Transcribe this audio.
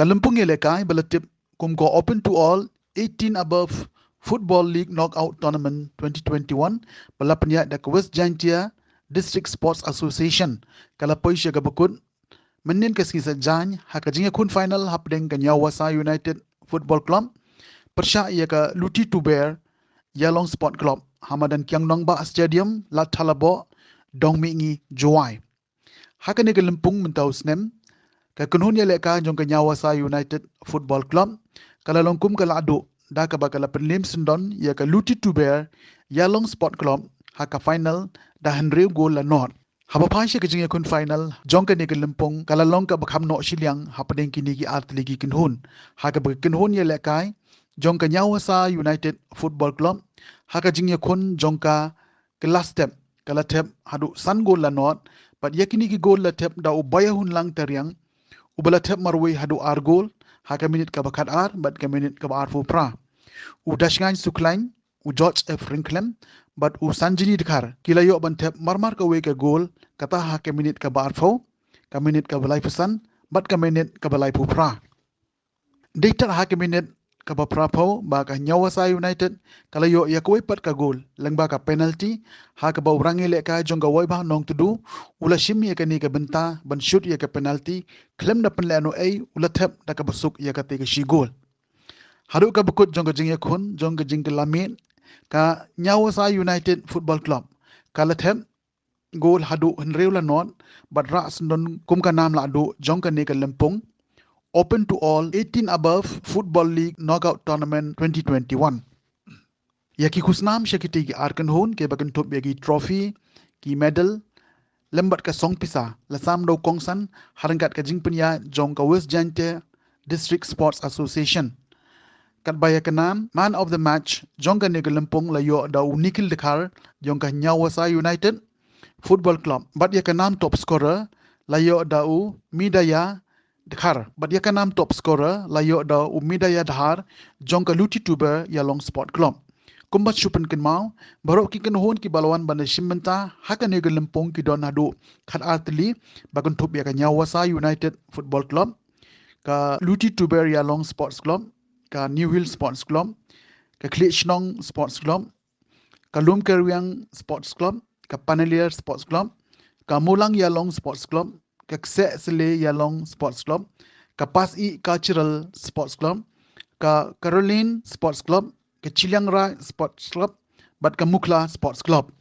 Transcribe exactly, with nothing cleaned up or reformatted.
Ka lympung ïalehkai ba la tip kum ka Open to All eighteen Above Football League Knockout Tournament twenty twenty-one ba la pynïaid da ka West Jaintia District Sports Association ka la poi sha kaba kut mynnin ka sngi Saitjaiñ ha ka jingïakhun final hapdeng ka Ñiawasa United Football Club pyrshah ïa ka Luti Tuber Ïalong Sport Club ha madan Kiang Nangbah Stadium, Ladthadlaboh, Dongmihsngi, Jowai. Ha kane ka lympung mynta u snem, ka kynhun ïalehkai jong ka Ñiawasa United Football Club ka la long kum ka lahduh da kaba ka la pynliem syndon ïa ka Luti Tuber Ïalong Sport Club ha ka final da hynriew gol la nod. Haba phai sha ka jingïakhun final jong kane ka lympung ka la long kaba kham noh shiliang hapdeng kine ki artylli ki kynhun, ha kaba ka kynhun ïalehkai jong ka Ñiawasa United Football Club ha ka jingïakhun jong ka, ka la thep, ka la thep haduh san gol la nod. Bad ïa kine ki gol la thep da u Baïahunlang Tariang uba la thep marwei haduh ar gol ha ka minit kaba khatar bad ka minit kaba arphew phra. U Dashngain Sukhlain, u George F Ryngkhlem bad u Sanjini Dkhar ki la ïoh ban thep marmar kawei ka gol, kata ha ka minit kaba arphew, ka minit kaba laiphew san bad ka minit kaba laiphew phra. Dei tad ha ka minit kaba phraphew ba ka Ñiawasa United ka la ïoh ïa kawei pat ka gol lyngba ka penalty, ha kaba u rangïalehkai jong ka Waibha Nongtdu u la shim ïa kane ka bynta ban shut ïa ka penalty khlem da pynlehnohei, u la thep da kaba suk ïa katei ka shi gol. Haduh kaba kut jong ka jingïakhun jong ka jingkylla miet, ka Ñiawasa United Football Club ka la thep gol haduh hynriew la nod bad rah syndon kum ka nam lahduh jong kane ka lympung Open to All eighteen Above Football League Knockout Tournament twenty twenty-one. Ïa ki khusnam sha kitei ki ar kynhun kiba kynthup ïa ki trophy, ki medal lem bad ka song pisa la sam da u kongsan ha ryngkat ka jingpynïaid jong ka West Jaintia District Sports Association. Katba ïa ka nam Man of the Match jong kane ka lympung la ïoh da u Nikhil Dkhar jong ka Ñiawasa United Football Club bad ïa ka nam Top Scorer la ïoh da u Midaya Dkhar bad ïa ka nam Top Scorer la ïoh da u Midaya Dhar jong ka Luti Tuber Ïalong Sport Club. Kumba shu pynkynmaw, baroh ki kynhun kiba la wan ban da shim bynta ha kane ka lympung ki don haduh khatar tylli, ba kynthup ïa ka Ñiawasa United Football Club, ka Luti Tuber Ïalong Sports Club, ka New Hill Sports Club, ka Khliehshnong Sports Club, ka Lumkyrwiang Sports Club, ka Panaliar Sports Club, ka Mawlang Ïalong Sports Club, ka Kseh Sle Ïalong Sports Club, ka Pasyih Cultural Sports Club, ka Caroline Sports Club, ka Chilliangraij Sports Club bad ka Mukhla Sports Club.